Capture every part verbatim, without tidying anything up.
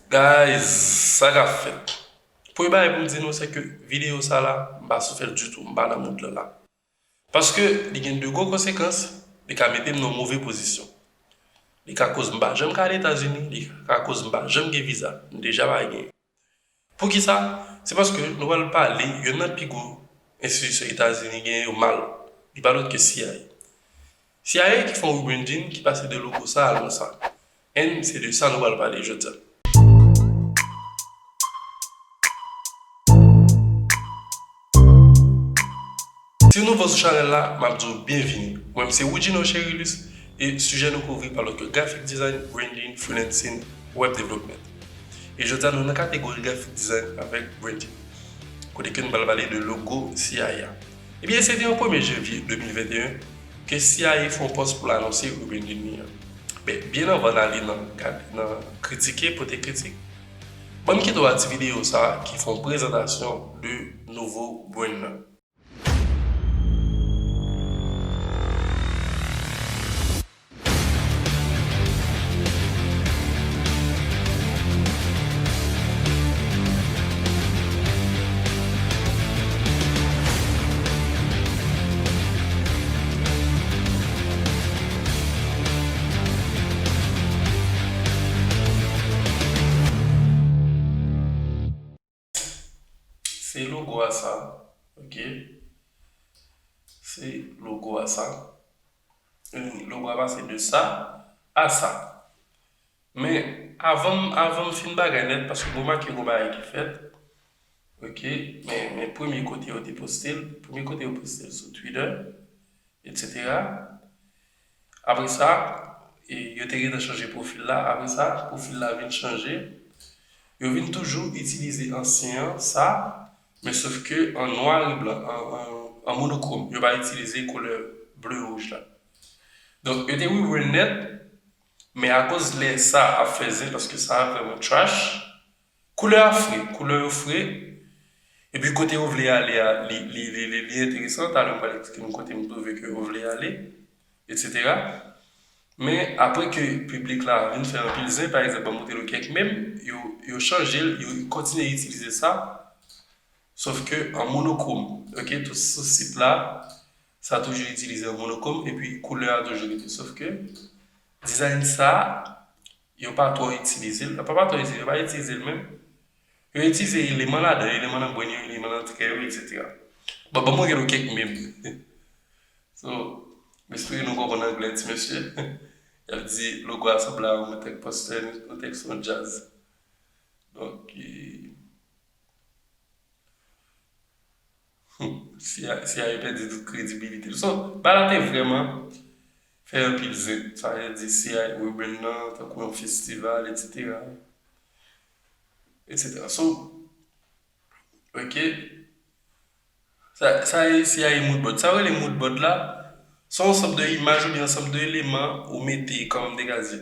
Guys, sa k ap fèt? Premye bagay pou m di nou, se ke videyo sa la, m pa sou fè l ditou, m pa nan mood lan la. Paske li gen de gwo konsekans, li ka mete m nan move pozisyon. Li ka koz m pa janm ka ale Etazini, li ka koz m pa janm gen viza, m deja pa gen. Poukisa? Se paske nou pral pale youn nan pi gwo enstitisyon Etazini gen yo mal. Li pa lòt ke C I A. C I A ki fè yon rebranding ki pase de logo sa a nan sa. And se de sa nou pral pale jodi a. Si w nouvo sou chanèl la, m ap di w byenvini. Mwen, m se Woodjino Cherilus, e sijè nou kouvri pa lòt ke graphic design, branding, freelancing, web development. E jodi a, nou nan kategori graphic design avèk branding, kote ke nou pral pale de logo C I A. Ebyen, se te yon premye janvye de mil venteyen ke C I A fè yon pòs pou l anonse rebranding li an. Men, byen anvan n ale nan, nan kritike, pote kritik, ban m kite w ak ti videyo sa a ki fè yon prezantasyon de nouvo brand nan. Se logo a sa, ok? Se logo a sa. Logo a pase de sa a sa. Men, avan, avan m fin bagay nèt, paske m remake yon bagay ki fèt, ok? Men, men premye kote yo te poste l, premye kote yo poste l sou Twitter, et cetera. Apre sa, e, yo te gentan chanje pwofil la. Apre sa, pwofil la vin chanje. Yo vin toujou itilize ansyen an, sa, men sof ke an nwa e blan, an, an, an monokrom. Yo pa itilize koulè ble wouj la. Donk, yo te rebrand nèt, men akoz lè sa ap fè zen, paske sa vrèman trash, koulè a fre, koulè yo fre, epi kote yo vle ale a, li, li, li, li, li enteresan. Talè m pral eksplike nou kote m twouve ke yo vle ale, et cetera. Men apre ke piblik la vin fè anpil zen, pa egzanp, ban m montre nou kèk meme, yo, yo chanje l, yo kontinye itilize sa, sof ke an monokrom, ok, tout sou sit la, sa toujou itilize an monokrom, epi koulè a toujou rete. Sof ke dizayn sa, yo pa twò itilize l, pa, pa twò itilize, yo pa itilize l menm. Yo itilize eleman ladan, eleman nan brenn yo, eleman nan trè yo, et cetera. Bon, ban m montre nou kèk meme. So, m espere nou konprann anglè, ti mesye. Y ap di logo a sanble a yon tèk pòstè, yon tèk son djaz. Donk, e, hmm, si a, si a yo pèdi tout kredibilite l. So, bagay la te vrèman fè anpil zen. Sa vle di si a rebrand nan tankou yon festival, et cetera. Et cetera. So, ok. Sa, sa e, si a e mood board. Sa yo rele mood board la, se yon ansanm de imaj oubyen ansanm de eleman ou mete, kòman m te ka di,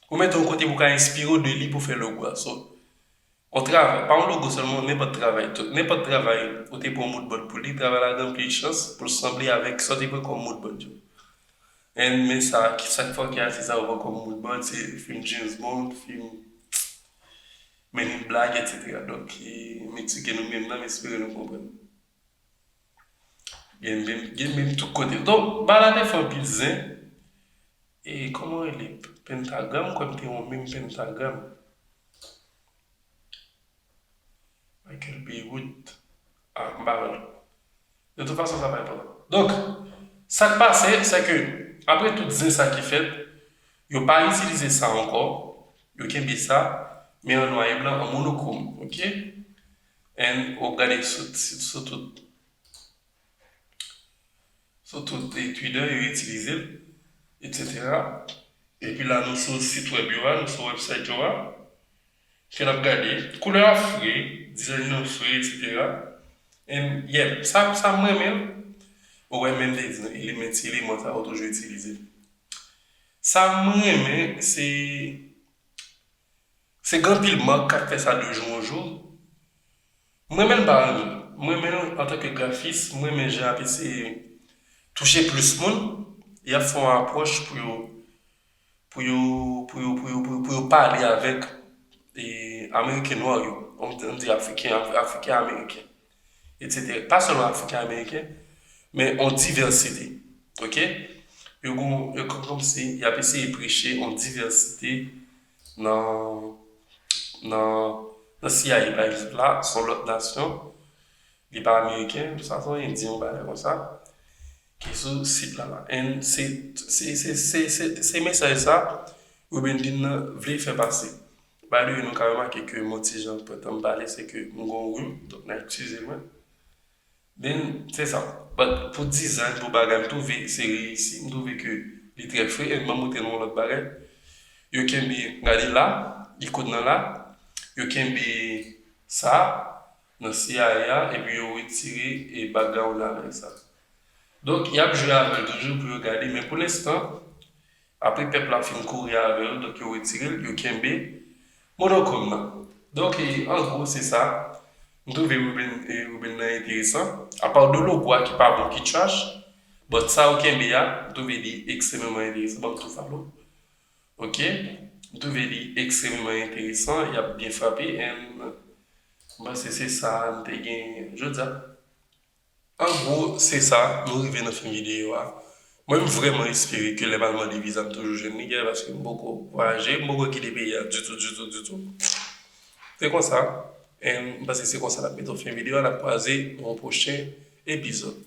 ou mete yon kote pou ka enspire w de li pou fè logo a. So, yon travay, pa yon logo sèlman, nenpòt travay. Tout, nenpòt travay ou te pran mood board pou li, travay la gen anpil chans pou l sanble avèk sa w te pran kòm mood board yo. And men sa, ki sa k fè ke atis sa yo pran kòm mood board, se fim James Bond, fim Men in Black, et cetera. Donk, e, m eksplike nou meme nan, m espere nou konprann. Gen meme, gen meme tout kote. Donk, bagay la te fè anpil zen. E, kòman rele? Pentagram, m kwè m te yon meme pentagram. Michael Beywood. Ah, m pa wè l. De tout fason, sa pa enpòtan. Donk, sa k pase, se ke, apre tout zen sa ki fèt, yo pa itilize sa ankò, yo kenbe sa, men an nwa e blan, an monokrom, ok? And w ap gade sou, sou, sou tout, sou tout, e, Twitter, yo itilize l, et cetera. Epi la, nou sou sit wèb yo a, nou sou website yo a. Ke n ap gade, koulè a fre, dizayn nan fre, et cetera. And, yeah, sa, sa m renmen. Ou wè, menm te di, eleman, ti eleman sa yo toujou itilize. Sa m renmen, se, se gen anpil mak k ap fè sa de jou an jou. M renmen l, m pa renmen l. M renmen l antanke grafis, m renmen jan y ap eseye touche plis moun. Y ap fè yon apwòch pou yo, pou yo, pou yo, pou yo, pou yo, pou yo pale avèk, e, Ameriken nwa yo, ann, ann di Afriken, Af- Afriken Ameriken, etsetera. Pa sèlman Afriken Ameriken, men yon divèsite. Ok? Yo gon, yo kòm, kòmsi y ap eseye preche yon divèsite nan, nan, nan C I A, pa egzanp, la, se yon lòt nasyon, li pa ameriken, sa se yon endyen, yon bagay konsa, ki sou sit la la. And se, se, se, se, se, se mesaj sa, Ruben Dean nan vle fè pase. By the way, nou ka remake ke m yon ti jan pran tan m pale, se ke m gon rim, donk n a eskize mwen. Then, se sa. But pou dizay, pou bagay, m twouve se reyisi. M twouve ke li trè fre. And ban m montre nou yon lòt bagay. Yo kenbe, gade la, ikòn nan la. Yo kenbe sa nan C I A a, epi yo retire e background la avèk sa. Donk, y ap jwe avè l toujou pou yo gade, men pou lenstan, apre pèp la fin kouri avè l, donk yo retire l, yo kenbe monokòm nan. Donk, e, an gwo, se sa. M twouve Ruben, e, Ruben nan enteresan. Apa de logo a ki pa bon, ki trash, but sa yo kenbe a, m twouve li ekstrèmeman enteresan. Ban m tou follow. Ok? M twouve li ekstrèmeman enteresan, y ap byen frape, and m panse se sa n te gen jodi a. An gwo, se sa, nou rive nan fen videyo a. Mwen, m vrèman espere ke lè m al mande viza, m toujou jwenn li, guys, paske m poko vwayaje, m poko kite peyi a ditou, ditou, ditou. Se konsa, and m panse se konsa n ap mete yon fen videyo a, n ap kwaze nan yon pwochen epizòd.